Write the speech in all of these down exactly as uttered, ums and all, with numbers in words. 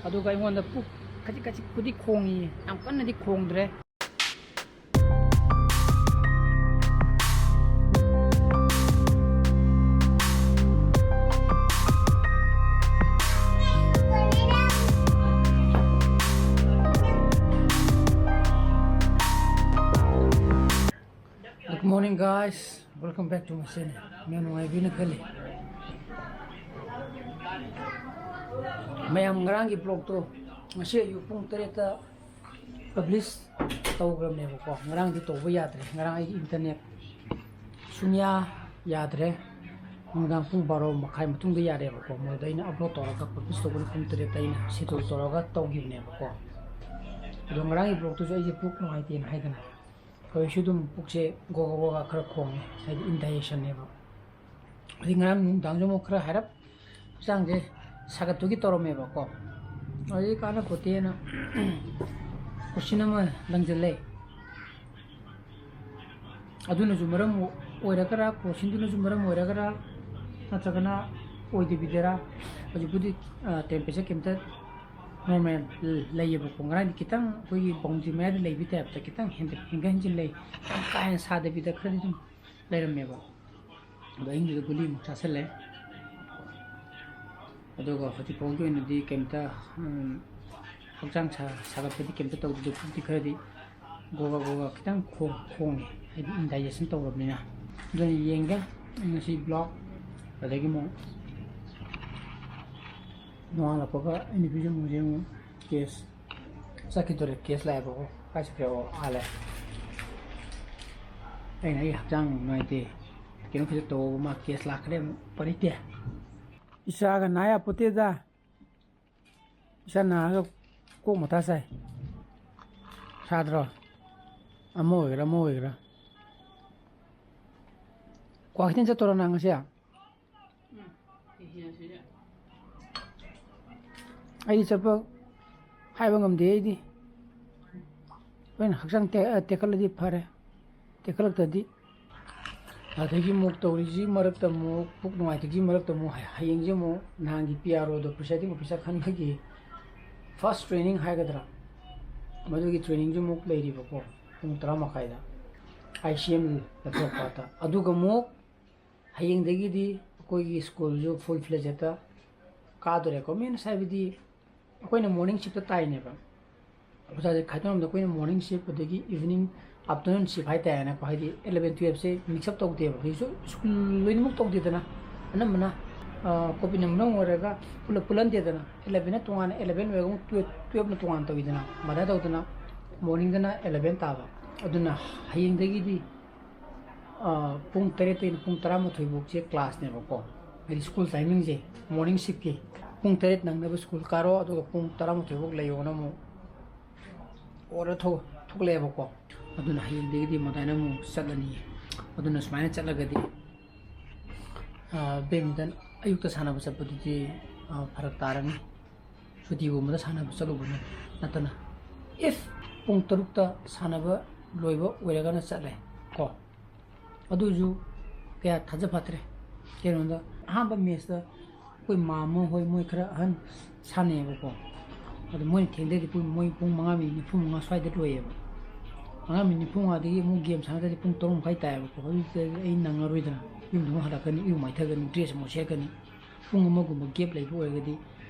ꯑꯗꯨꯒ ꯑꯩꯉꯣꯟꯗ ꯄꯨꯛ ꯈꯖꯤꯛ ꯈꯖꯤꯛꯄꯨꯗꯤ ꯈꯣꯡꯉꯤ, ꯌꯥꯝ ꯀꯟꯅꯗꯤ ꯈꯣꯡꯗ꯭ꯔꯦ꯫ Good morning, guys. Welcome back to my channel. ꯃꯌꯥꯝ ꯅꯨꯡꯉꯥꯏꯕꯤꯅ ꯈꯜꯂꯤ꯫ ꯃꯌꯥꯝ, ꯉꯔꯥꯡꯒꯤ vlogꯇꯣ ꯉꯁꯤ ꯑꯌꯨꯛ ꯄꯨꯡ ꯇꯔꯦꯠꯇ publish ꯇꯧꯈ꯭ꯔꯕꯅꯦꯕꯀꯣ꯫ ꯉꯔꯥꯡꯗꯤ ꯇꯧꯕ ꯌꯥꯗ꯭ꯔꯦ, ꯉꯔꯥꯡ ꯑꯩꯒꯤ internet ꯁꯨꯡꯌꯥ ꯌꯥꯗ꯭ꯔꯦ꯫ ꯅꯨꯡꯗꯥꯡ ꯄꯨꯡ ꯕꯥꯔꯣ ꯃꯈꯥꯏ ꯃꯇꯨꯡꯗ ꯌꯥꯔꯦꯕꯀꯣ꯫ ꯃꯣꯏꯗ ꯑꯩꯅ upload ꯇꯧꯔꯒ publish ꯇꯧꯕꯅ ꯄꯨꯡ ꯇꯔꯦꯠꯇ ꯑꯩꯅ schedule ꯇꯧꯔꯒ ꯇꯧꯈꯤꯕꯅꯦꯕꯀꯣ꯫ ꯑꯗꯣ ꯉꯔꯥꯡꯒꯤ vlogꯇꯨꯁꯨ ꯑꯩꯁꯦ ꯄꯨꯛ ꯅꯨꯡꯉꯥꯏꯇꯦꯅ ꯍꯥꯏꯗꯅ, ꯍꯧꯖꯤꯛꯁꯨ ꯑꯗꯨꯝ ꯄꯨꯛꯁꯦ ꯒꯣꯒ ꯒꯣꯒ ꯈꯔ ꯈꯣꯡꯉꯦ, ꯍꯥꯏꯗꯤ indigestionꯅꯦꯕ꯫ ꯑꯗꯩ ꯉꯔꯥꯡ ꯅꯨꯡꯗꯥꯡꯁꯨ ꯑꯃꯨꯛ ꯈꯔ ꯍꯥꯏꯔꯞ ꯍꯛꯆꯥꯡꯁꯦ ꯁꯥꯒꯠꯄꯒꯤ ꯇꯧꯔꯝꯃꯦꯕꯀꯣ꯫ ꯑꯗꯨꯗꯤ ꯀꯥꯟꯅꯄꯣꯠꯇꯦꯅ ꯀꯣꯆꯤꯟ ꯑꯃ ꯂꯪꯁꯤꯜꯂꯦ꯫ ꯑꯗꯨꯅꯁꯨ ꯃꯔꯝ ꯑꯣꯏꯔꯒꯔꯥ, ꯀꯣꯆꯤꯟꯗꯨꯅꯁꯨ ꯃꯔꯝ ꯑꯣꯏꯔꯒꯔꯥ, ꯅꯠꯇ꯭ꯔꯒꯅ ꯑꯣꯏꯗꯕꯤꯗꯔꯥ, ꯍꯧꯖꯤꯛꯄꯨꯗꯤ temperature ꯀꯩꯝꯇ normal ꯂꯩꯌꯦꯕꯀꯣ꯫ ꯉꯔꯥꯡꯗꯤ ꯈꯤꯇꯪ ꯑꯩꯈꯣꯏꯒꯤ boundary ꯃꯌꯥꯗ ꯂꯩꯕꯒꯤ typeꯇ ꯈꯤꯇꯪ ꯍꯦꯟꯒꯠ-, ꯍꯦꯟꯒꯠ ꯍꯦꯟꯖꯤꯟ ꯂꯩ, ꯌꯥꯝ ꯀꯥ ꯍꯦꯟꯅ ꯁꯥꯗꯕꯤꯗ ꯈꯔꯗꯤ ꯑꯗꯨꯝ ꯂꯩꯔꯝꯃꯦꯕ꯫ ꯑꯗꯣ ꯑꯍꯤꯡꯗꯨꯗ ꯒꯨꯂꯤ ꯑꯃꯨꯛ ꯆꯥꯁꯤꯜꯂꯦ꯫ ꯑꯗꯨꯒ ꯍꯧꯖꯤꯛ ꯐꯥꯎꯒꯤ ꯑꯣꯏꯅꯗꯤ ꯀꯩꯝꯇ, ꯎꯝ, ꯍꯛꯆꯥꯡ ꯁꯥ-, ꯁꯥꯒꯠꯄꯗꯤ ꯀꯩꯝꯇ ꯇꯧꯗꯦ꯫ ꯄꯨꯛꯇꯤ ꯈꯔꯗꯤ ꯒꯣꯒ ꯒꯣꯒ ꯈꯤꯇꯪ ꯈꯣꯡ-, ꯈꯣꯡꯉꯦ, ꯍꯥꯏꯗꯤ indigestion ꯇꯧꯔꯕꯅꯤꯅ꯫ ꯑꯗꯨꯅ ꯌꯦꯡꯒꯦ ꯉꯁꯤ vlog꯫ ꯑꯗꯒꯤ ꯑꯃꯨꯛ ꯅꯣꯡꯉꯥꯜꯂꯛꯄꯒ ꯑꯩ ꯅꯨꯄꯤꯁꯨ ꯑꯃꯨꯛ ꯍꯧꯖꯤꯛ ꯑꯃꯨꯛ case ꯆꯠꯈꯤꯗꯣꯔꯦ꯫ Case ꯂꯥꯛꯑꯦꯕꯀꯣ꯫ ꯀꯥꯏ ꯆꯠꯈ꯭ꯔꯦ? ꯑꯣ, ꯑꯥ ꯂꯩ꯫ ꯑꯩꯅ ꯑꯩ ꯍꯛꯆꯥꯡ ꯅꯨꯡꯉꯥꯏꯇꯦ, ꯀꯩꯅꯣ ꯈꯤꯇ ꯇꯧ, ꯃꯥ case ꯂꯥꯛꯈ꯭ꯔꯦ ꯑꯃꯨꯛ꯫ ꯎꯄꯥꯏ ꯂꯩꯇꯦ꯫ ꯏꯆꯥꯒ ꯅꯥ ꯌꯥꯄꯣꯠꯇꯦꯗ꯫ ꯏꯆꯥ ꯅꯥꯔꯒ ꯀꯣꯛ ꯃꯊꯥ ꯁꯥꯏ꯫ ꯁꯥꯗ꯭ꯔꯣ? ꯑꯃ ꯑꯣꯏꯒꯦꯔꯥ, ꯑꯃ ꯑꯣꯏꯒꯦꯔꯥ꯫ ꯀ꯭ꯋꯥꯀꯩꯊꯦꯜ ꯆꯠꯇꯣꯔꯣ ꯅꯪ ꯉꯁꯤ? ꯎꯝ, ꯏꯍꯦ, ꯁꯤꯗ꯫ ꯑꯩꯗꯤ ꯆꯠꯄ ꯍꯥꯏꯕ ꯉꯝꯗꯦ꯫ ꯑꯩꯗꯤ ꯍꯣꯔꯦꯟ ꯍꯛꯆꯥꯡ ꯇꯦ-, ꯇꯦꯛꯈꯠꯂꯗꯤ ꯐꯔꯦ, ꯇꯦꯛꯈꯠꯂꯛꯇ꯭ꯔꯗꯤ꯫ ꯑꯗꯒꯤ ꯑꯃꯨꯛ ꯇꯧꯔꯤꯁꯤ ꯃꯔꯛꯇ ꯑꯃꯨꯛ ꯄꯨꯛ ꯅꯨꯡꯉꯥꯏꯇꯕꯒꯤ ꯃꯔꯛꯇ ꯑꯃꯨꯛ ꯍ-, ꯍꯌꯦꯡꯁꯦ ꯑꯃꯨꯛ ꯅꯍꯥꯟꯒꯤ P R Oꯗꯣ presiding officer ꯈꯟꯕꯒꯤ First training ꯍꯥꯏꯒꯗ꯭ꯔꯥ, ꯃꯗꯨꯒꯤ trainingꯁꯨ ꯑꯃꯨꯛ ꯂꯩꯔꯤꯕꯀꯣ, ꯄꯨꯡ ꯇꯔꯥ ꯃꯈꯥꯏꯗ ꯑꯥꯏ ꯁꯤ ꯑꯦꯝ ꯂꯇꯣꯞꯄꯥꯠꯇ꯫ ꯑꯗꯨꯒ ꯑꯃꯨꯛ ꯍꯌꯦꯡꯗꯒꯤꯗꯤ ꯑꯩꯈꯣꯏꯒꯤ ꯁ꯭ꯀꯨꯜꯁꯨ full fledgedꯇ ꯀꯥꯗꯣꯔꯦꯀꯣ꯫ Means ꯍꯥꯏꯕꯗꯤ ꯑꯩꯈꯣꯏꯅ morning shiftꯇ ꯇꯥꯏꯅꯦꯕ꯫ ꯑꯣꯖꯥꯁꯦ ꯈꯥꯏꯗꯣꯛꯅꯕꯗ ꯑꯩꯈꯣꯏꯅ morning shift ꯑꯗꯒꯤ evening, afternoon shift ꯍꯥꯏꯇꯥꯔꯦꯅꯦꯀꯣ꯫ ꯍꯥꯏꯗꯤ eleven twelveꯁꯦ mix up ꯇꯧꯗꯦꯕ꯫ ꯍꯧꯖꯤꯛꯁꯨ ꯁ꯭ꯀꯨꯜ ꯂꯣꯏꯅꯃꯛ ꯇꯧꯗꯦꯗꯅ, ꯑꯅꯝꯕꯅ ꯀꯣꯚꯤꯗꯅ ꯃꯔꯝ ꯑꯣꯏꯔꯒ ꯄꯨꯂꯞ ꯄꯨꯜꯍꯟꯗꯦꯗꯅ꯫ Elevenꯅ ꯇꯣꯉꯥꯟꯅ, eleven ꯂꯣꯏꯔꯒ ꯑꯃꯨꯛ twelve, twelveꯅ ꯇꯣꯉꯥꯟꯅ ꯇꯧꯋꯤꯗꯅ꯫ ꯑꯗꯨꯃꯥꯏꯅ ꯇꯧꯗꯅ morningꯗꯅ eleven ꯇꯥꯕ꯫ ꯑꯗꯨꯅ ꯍꯌꯦꯡꯗꯒꯤꯗꯤ ꯄꯨꯡ ꯇꯔꯦꯠꯇꯒꯤꯅ ꯄꯨꯡ ꯇꯔꯥꯃꯥꯊꯣꯏ ꯐꯥꯎꯁꯦ classꯅꯦꯕꯀꯣ꯫ ꯍꯥꯏꯗꯤ ꯁ꯭ꯀꯨꯜ timingꯁꯦ, morning shiftꯀꯤ ꯄꯨꯡ ꯇꯔꯦꯠ ꯅꯪꯅꯕ ꯁ꯭ꯀꯨꯜ ꯀꯥꯔꯣ, ꯑꯗꯨꯒ ꯄꯨꯡ ꯇꯔꯥꯃꯥꯊꯣꯏ ꯐꯥꯎ ꯂꯩꯌꯣꯅ ꯑꯃꯨꯛ order ꯊꯣꯛ-, ꯊꯣꯛꯂꯛꯑꯦꯕꯀꯣ꯫ ꯑꯗꯨꯅ ꯍꯌꯦꯡꯗꯒꯤꯗꯤ ꯃꯗꯥꯏꯅ ꯑꯃꯨꯛ ꯆꯠꯂꯅꯤ꯫ ꯑꯗꯨꯅ ꯁꯨꯃꯥꯏꯅ ꯆꯠꯂꯒꯗꯤ badminton ꯑꯌꯨꯛꯇ ꯁꯥꯟꯅꯕ ꯆꯠꯄꯗꯨꯗꯤ ꯐꯔꯛ ꯇꯥꯔꯅꯤ꯫ ꯁꯨꯇꯤꯒꯨꯝꯕꯗ ꯁꯥꯟꯅꯕ ꯆꯠꯂꯨꯕ ꯅꯠꯇꯅ꯫ If ꯄꯨꯡ ꯇꯔꯨꯛꯇ ꯁꯥꯟꯅꯕ ꯂꯣꯏꯕ ꯑꯣꯏꯔꯒꯅ ꯆꯠꯂꯦ ꯀꯣ꯫ ꯑꯗꯨꯁꯨ ꯀꯌꯥ ꯊꯥꯖ ꯐꯠꯇ꯭ꯔꯦ꯫ ꯀꯩꯅꯣꯗ ꯑꯍꯥꯟꯕ matchꯇ ꯑꯩꯈꯣꯏ ꯃꯥꯝꯃ ꯍꯣꯏ, ꯃꯣꯏ ꯈꯔ ꯑꯍꯟ ꯁꯥꯟꯅꯩꯌꯦꯕꯀꯣ꯫ ꯑꯗꯣ ꯃꯣꯏꯅ ꯊꯦꯡꯗꯗꯤ ꯄꯨꯡ, ꯃꯣꯏ ꯄꯨꯡ ꯃꯉꯥ ꯃꯤꯅꯤꯠ ꯅꯤꯐꯨ ꯃꯉꯥ ꯁ꯭ꯋꯥꯏꯗ ꯂꯣꯏꯌꯦꯕ꯫ ꯃꯉꯥ ꯃꯤꯅꯤꯠ ꯅꯤꯐꯨ ꯃꯉꯥꯗꯒꯤ ꯑꯃꯨꯛ game ꯁꯥꯟꯅꯗ꯭ꯔꯗꯤ ꯄꯨꯡ ꯇꯔꯨꯛ ꯃꯈꯥꯏ ꯇꯥꯏꯌꯦꯕꯀꯣ꯫ ꯍꯧꯖꯤꯛꯇꯤ ꯑꯩ ꯅꯪꯉꯔꯣꯏꯗꯅ, ꯌꯨꯝꯗ ꯑꯃꯨꯛ ꯍꯜꯂꯛꯀꯅꯤ, ꯏꯔꯨ ꯃꯥꯏꯊꯒꯅꯤ, dress ꯑꯃꯨꯛ ꯁꯦꯠꯀꯅꯤ꯫ ꯄꯨꯡ ꯑꯃꯒꯨꯝꯕ gap ꯂꯩꯕ ꯑꯣꯏꯔꯒꯗꯤ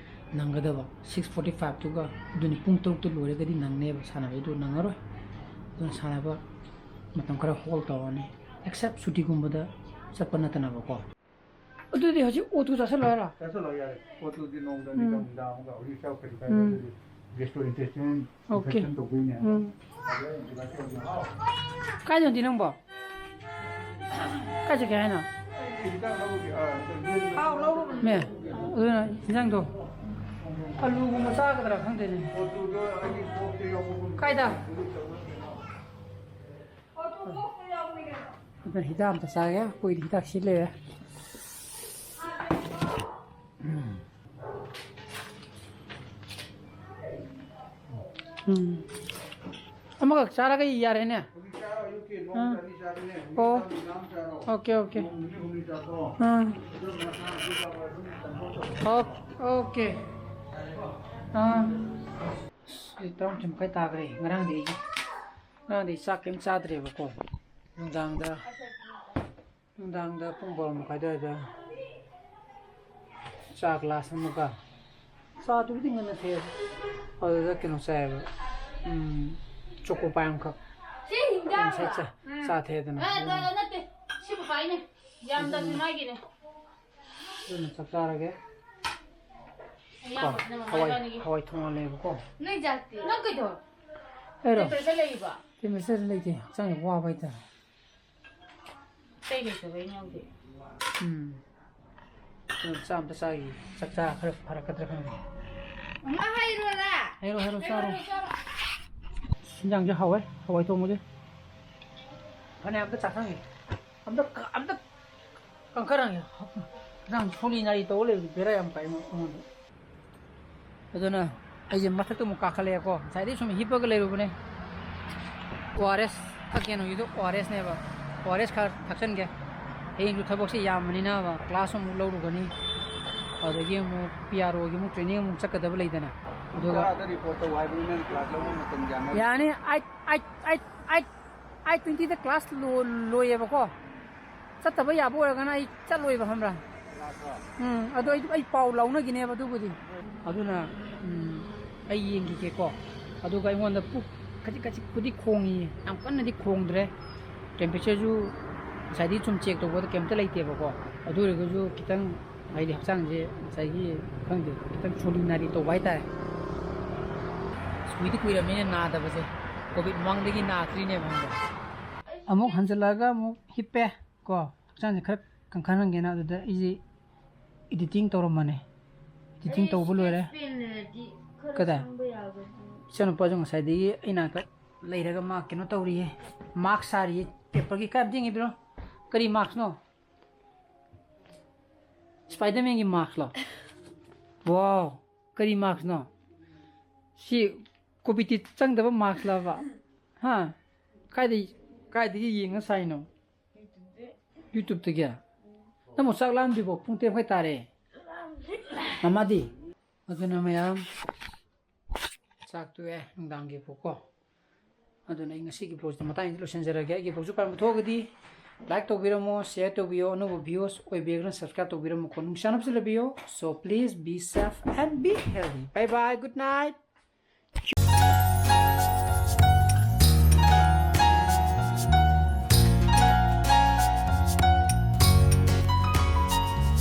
ꯅꯪꯒꯗꯕ꯫ Six forty fiveꯇꯨꯒ, ꯑꯗꯨꯅꯤ, ꯄꯨꯡ ꯇꯔꯨꯛꯇ ꯂꯣꯏꯔꯒꯗꯤ ꯅꯪꯅꯦꯕ ꯁꯥꯟꯅꯕ, ꯑꯗꯨ ꯅꯪꯉꯔꯣꯏ꯫ ꯑꯗꯨꯅ ꯁꯥꯟꯅꯕ ꯃꯇꯝ ꯈꯔ hold ꯇꯧꯔꯅꯤ, except ꯁꯨꯇꯤꯒꯨꯝꯕꯗ ꯆꯠꯄ ꯅꯠꯇꯅꯕꯀꯣ꯫ ꯑꯗꯨꯗꯤ ꯍꯧꯖꯤꯛ ꯑꯣꯇꯨ ꯆꯥꯁꯤꯜꯂꯣ ꯍꯥꯏꯔꯣ? ꯆꯥꯁꯤꯜꯂꯣ ꯌꯥꯔꯦ꯫ ꯑꯣꯇꯨꯗꯤ ꯅꯣꯡꯃꯗ ꯎꯝ꯫ ꯑꯅꯤꯔꯛ ꯅꯨꯡꯗꯥꯡ ꯑꯃꯒ ꯍꯧꯖꯤꯛ ꯆꯥꯕ ꯀꯩꯁꯨ ꯀꯥꯏꯗꯦ꯫ ꯎꯝ꯫ ꯑꯗꯨꯗꯤ gastrointestinal OK꯫ Infection ꯇꯧꯗꯣꯏꯅꯦ꯫ ꯎꯝ꯫ ꯀꯥꯏꯗꯅꯣꯗꯤ ꯅꯪꯕꯣ? ꯀꯥꯏ ꯆꯠꯀꯦ ꯍꯥꯏꯅꯣ? ꯃꯦ, ꯑꯗꯨꯅ ꯏꯟꯖꯥꯡꯗꯣ ꯑꯂꯨꯒꯨꯝꯕ ꯆꯥꯒꯗ꯭ꯔꯥ ꯈꯪꯗꯦꯅꯦ꯫ ꯀꯥꯏꯗ? ꯑꯗꯨꯅ ꯍꯤꯗꯥꯛ ꯑꯝꯇ ꯆꯥꯒꯦ, ꯑꯩꯈꯣꯏꯗꯤ ꯍꯤꯗꯥꯛ ꯁꯤ ꯂꯩꯔꯦ꯫ ꯎꯝ꯫ ꯑꯃꯈꯛ ꯆꯥꯔꯒ ꯌꯥꯔꯦꯅꯦ꯫ ꯍꯧꯖꯤꯛ ꯆꯥꯔꯣ, ꯑꯌꯨꯛꯀꯤ ꯅꯣꯡꯃꯗ ꯑꯅꯤ ꯆꯥꯕꯅꯦ꯫ ꯍꯧꯖꯤꯛ ꯑꯣ꯫ ꯆꯥꯕ ꯅꯨꯃꯤꯗꯥꯡ ꯑꯃ ꯆꯥꯔꯣ꯫ OK, OK꯫ ꯅꯣꯡ ꯅꯤꯅꯤ ꯍꯨꯝꯅꯤ ꯆꯥꯊꯣꯛꯑꯣ꯫ ꯑꯥ꯫ ꯑꯗꯨꯒ ꯃꯁꯥ ꯃꯊꯟ ꯆꯥꯕ ꯑꯗꯨꯝ ꯀꯟꯇ꯭ꯔꯣꯜ ꯇꯧꯔꯣ꯫ ꯑꯣ, OK꯫ ꯑꯥ꯫ ꯇꯔꯥꯃꯥꯊꯣꯏ ꯃꯈꯥꯏ ꯇꯥꯈ꯭ꯔꯦ꯫ ꯉꯔꯥꯡꯗꯤ ꯑꯩ ꯉꯔꯥꯡꯗꯤ ꯑꯩ ꯆꯥꯛ ꯀꯩꯝ ꯆꯥꯗ꯭ꯔꯦꯕꯀꯣ꯫ ꯅꯨꯡꯗꯥꯡꯗ ꯅꯨꯡꯗꯥꯡꯗ ꯄꯨꯡ ꯕꯥꯔꯣ ꯃꯈꯥꯏ ꯑꯗꯨꯋꯥꯏꯗ ꯆꯥ ꯒ꯭ꯂꯥꯁ ꯑꯃꯒ, ꯆꯥꯗꯨꯕꯨꯗꯤ ꯉꯟꯅ ꯊꯛꯑꯦ꯫ ꯑꯗꯨꯗ ꯀꯩꯅꯣ ꯆꯥꯏꯌꯦꯕ, ꯎꯝ, ꯆꯣꯀꯣ ꯄꯥꯏ ꯑꯃꯈꯛ꯫ ꯁꯤ ꯍꯤꯟꯖꯥꯡꯂꯣ? ꯉꯁꯥꯏ ꯆꯥ-, ꯎꯝ꯫ ꯆꯥ ꯊꯛꯑꯦꯗꯅ꯫ ꯑ, ꯑꯗꯨ ꯅꯠꯇꯦ, ꯁꯤꯕꯨ ꯄꯥꯏꯅꯦ꯫ ꯌꯥꯝꯗꯕꯅꯤ ꯃꯥꯒꯤꯅꯦ꯫ ꯑꯗꯨꯅ ꯆꯥꯛ ꯆꯥꯔꯒꯦ꯫ ꯀꯣ, ꯑꯌꯥꯝꯕꯁꯤꯅ ꯃꯃꯥ ꯍꯋꯥꯏ, ꯏꯕꯥꯅꯤꯒꯤ꯫ ꯍꯋꯥꯏ ꯊꯣꯡꯍꯜꯂꯦꯕꯀꯣ꯫ ꯅꯣꯏ ꯖꯥꯇꯤ꯫ ꯅꯪ ꯀꯩꯗꯧ-, ꯑꯩꯔꯣ? Temperature ꯂꯩꯔꯤꯕꯣ? Temperature ꯂꯩꯇꯦ꯫ ꯍꯛꯆꯥꯡ ꯌꯥꯝ ꯋꯥꯕ ꯍꯥꯏꯇꯥꯔꯦ꯫ ꯑꯇꯩ ꯂꯩꯇꯕꯩꯅꯦ ꯍꯧꯖꯤꯛ꯫ ꯎꯝ꯫ ꯑꯗꯨ ꯆꯥ ꯑꯝꯇ ꯆꯥꯈꯤꯒꯦ꯫ ꯆꯥꯛ ꯆꯥ ꯈꯔ ꯐꯔꯛꯀꯗ꯭ꯔꯥ ꯈꯪꯗꯦ꯫ ꯑꯃ ꯍꯥꯏꯔꯣꯔꯥ? ꯍꯥꯏꯔꯣ, ꯍꯥꯏꯔꯣ, ꯆꯥꯔꯣ꯫ ꯍꯥꯏꯔꯣ, ꯆꯥꯔꯣ꯫ ꯏꯟꯖꯥꯡꯁꯦ ꯍꯥꯎꯋꯦ, ꯍꯋꯥꯏ ꯊꯣꯡꯕꯁꯦ꯫ ꯐꯅꯌꯥꯝ ꯑꯝꯇ ꯆꯥꯊꯪꯒꯦ꯫ ꯑꯝꯇ ꯀ-, ꯑꯝꯇ ꯀꯪꯈꯠꯍꯟꯒꯦ꯫ ꯅꯪ ꯁꯣꯂꯤ ꯅꯥꯔꯤ ꯇꯧ ꯂꯩꯕꯗꯨ ꯕꯦꯔꯥ ꯌꯥꯝ ꯀꯥꯏ ꯑꯩꯉꯣꯟꯗ꯫ ꯑꯗꯨꯅ ꯑꯩꯁꯦ ꯃꯊꯛꯇ ꯑꯃꯨꯛ ꯀꯥꯈꯠꯂꯛꯑꯦꯀꯣ꯫ ꯉꯁꯥꯏꯗꯩ ꯁꯨꯝ ꯍꯤꯞꯄꯒ ꯂꯩꯔꯨꯕꯅꯦ꯫ ꯑꯣ ꯑꯥꯔ ꯑꯦꯁ ꯊꯛꯀꯦꯅ ꯍꯧꯖꯤꯛꯇꯣ ꯑꯣ ꯑꯥꯔ ꯑꯦꯁꯅꯦꯕ꯫ ꯑꯣ ꯑꯥꯔ ꯑꯦꯁ ꯈꯔ ꯊꯛꯆꯟꯒꯦ꯫ ꯍꯌꯦꯡꯁꯨ ꯊꯕꯛꯁꯦ ꯌꯥꯝꯕꯅꯤꯅꯕ, ꯀ꯭ꯂꯥꯁ ꯑꯃꯨꯛ ꯂꯧꯔꯨꯒꯅꯤ꯫ ꯑꯗꯒꯤ ꯑꯃꯨꯛ ꯄꯤ ꯑꯥꯔ ꯑꯣꯒꯤ ꯑꯃꯨꯛ training ꯑꯃꯨꯛ ꯆꯠꯀꯗꯕ ꯂꯩꯗꯅ꯫ ꯑꯗꯨꯒ ꯀꯗꯥꯏꯗ report ꯇꯧ ꯍꯥꯏꯕꯅꯣ? ꯅꯪ ꯀ꯭ꯂꯥꯁ ꯂꯧꯕ ꯃꯇꯝ ꯌꯥꯝꯃꯦ꯫ ꯌꯥꯅꯤ, eight, eight, eight, eight, eight twenty ꯗ ꯀ꯭ꯂꯥꯁ ꯂꯣ-, ꯂꯣꯏꯌꯦꯕꯀꯣ꯫ ꯆꯠꯇꯕ ꯌꯥꯕ ꯑꯣꯏꯔꯒꯅ ꯑꯩ ꯆꯠꯂꯣꯏꯕ, ꯈꯪꯕ꯭ꯔꯥ? ꯎꯝ, ꯑꯗꯣ ꯑꯩ, ꯑꯩ ꯄꯥꯎ ꯂꯧꯅꯈꯤꯅꯦꯕ ꯑꯗꯨꯕꯨꯗꯤ꯫ ꯑꯗꯨꯅ, ꯎꯝ, ꯑꯩ ꯌꯦꯡꯈꯤꯒꯦꯀꯣ꯫ ꯑꯗꯨꯒ ꯑꯩꯉꯣꯟꯗ ꯄꯨꯛ ꯈꯖꯤꯛ ꯈꯖꯤꯛꯄꯨꯗꯤ ꯈꯣꯡꯉꯤ, ꯌꯥꯝ ꯀꯟꯅꯗꯤ ꯈꯣꯡꯗ꯭ꯔꯦ꯫ Temperatureꯁꯨ ꯉꯁꯥꯏꯗꯤ ꯁꯨꯝ check ꯇꯧꯕꯗ ꯀꯩꯝꯇ ꯂꯩꯇꯦꯕꯀꯣ꯫ ꯑꯗꯨ ꯑꯣꯏꯔꯒꯁꯨ ꯈꯤꯇꯪ, ꯍꯥꯏꯗꯤ, ꯍꯛꯆꯥꯡꯁꯦ ꯉꯁꯥꯏꯒꯤ, ꯈꯪꯗꯦ, ꯈꯤꯇꯪ ꯁꯣꯂꯤ ꯅꯥꯔꯤ ꯇꯧꯕ ꯍꯥꯏꯇꯥꯔꯦ꯫ ꯑꯁ, ꯀꯨꯏꯗꯤ ꯀꯨꯏꯔꯝꯃꯤꯅꯦ ꯅꯥꯗꯕꯁꯦ꯫ Covid ꯃꯃꯥꯡꯗꯒꯤ ꯅꯥꯗ꯭ꯔꯤꯅꯦꯕ, ꯈꯪꯕ꯭ꯔꯥ? ꯑꯃꯨꯛ ꯍꯟꯖꯤꯜꯂꯛꯑꯒ ꯑꯃꯨꯛ ꯍꯤꯞꯄꯦ ꯀꯣ꯫ ꯍꯛꯆꯥꯡꯁꯦ ꯈꯔ ꯀꯟꯈꯠꯍꯟꯒꯦꯅ ꯑꯗꯨꯗ ꯑꯩꯁꯦ editing ꯇꯧꯔꯝꯕꯅꯦ꯫ Editing ꯇꯧꯕ ꯂꯣꯏꯔꯦ꯫ Pen ꯂꯩꯔꯗꯤ ꯈꯔ ꯀꯗꯥꯏ? ꯁꯪꯕ ꯌꯥꯒꯗ꯭ꯔꯥ? ꯏꯆꯥꯅꯨꯄꯥꯁꯨ ꯉꯁꯥꯏꯗꯒꯤ ꯑꯩ ꯅꯥꯛꯇ ꯂꯩꯔꯒ ꯃꯥ ꯀꯩꯅꯣ ꯇꯧꯔꯤꯌꯦ꯫ Mask ꯁꯥꯔꯤꯌꯦ꯫ Paperꯒꯤ ꯀꯥꯏ ꯑꯝꯇ ꯌꯦꯡꯉꯤꯕꯤꯔꯣ? ꯀꯔꯤ maskꯅꯣ? Spidermanꯒꯤ maskꯂꯣ? Wow, ꯀꯔꯤ maskꯅꯣ? ꯁꯤ Covidꯇꯤ ꯆꯪꯗꯕ maskꯂꯕ? ꯍꯥ? ꯀꯥꯏꯗꯩ, ꯀꯥꯏꯗꯒꯤ ꯌꯦꯡꯉ ꯁꯥꯏꯅꯣ? YouTubeꯇꯒꯤ? ꯅꯪꯕꯨ ꯆꯥꯛ ꯂꯥꯝꯗ꯭ꯔꯤꯕꯣ? ꯄꯨꯡ ꯇꯔꯦꯠ ꯃꯈꯥꯏ ꯇꯥꯔꯦ꯫ ꯃꯃꯥꯗꯤ? ꯑꯗꯨꯅ ꯃꯌꯥꯝ, ꯆꯥꯛ ꯇꯣꯛꯑꯦ ꯅꯨꯡꯗꯥꯡꯒꯤ ꯀꯣ꯫ ꯑꯗꯨꯅ ꯑꯩ ꯉꯁꯤꯒꯤ vlogꯁꯤꯗꯤ ꯃꯇꯥꯡꯁꯤꯗ ꯂꯣꯏꯁꯤꯟꯖꯔꯒꯦ꯫ ꯑꯩꯒꯤ vlogꯁꯨ ꯄꯥꯝꯕ ꯊꯣꯛꯑꯒꯗꯤ like ꯇꯧꯕꯤꯔꯝꯃꯣ, share ꯇꯧꯕꯤꯌꯣ, ꯑꯅꯧꯕ views ꯑꯣꯏꯕꯤꯔꯒꯅ subscribe ꯇꯧꯕꯤꯔꯝꯃꯨꯀꯣ꯫ ꯅꯨꯡꯁꯥꯅꯕꯁꯨ ꯂꯩꯕꯤꯌꯣ꯫ So please be safe and be healthy. Bye bye, good night.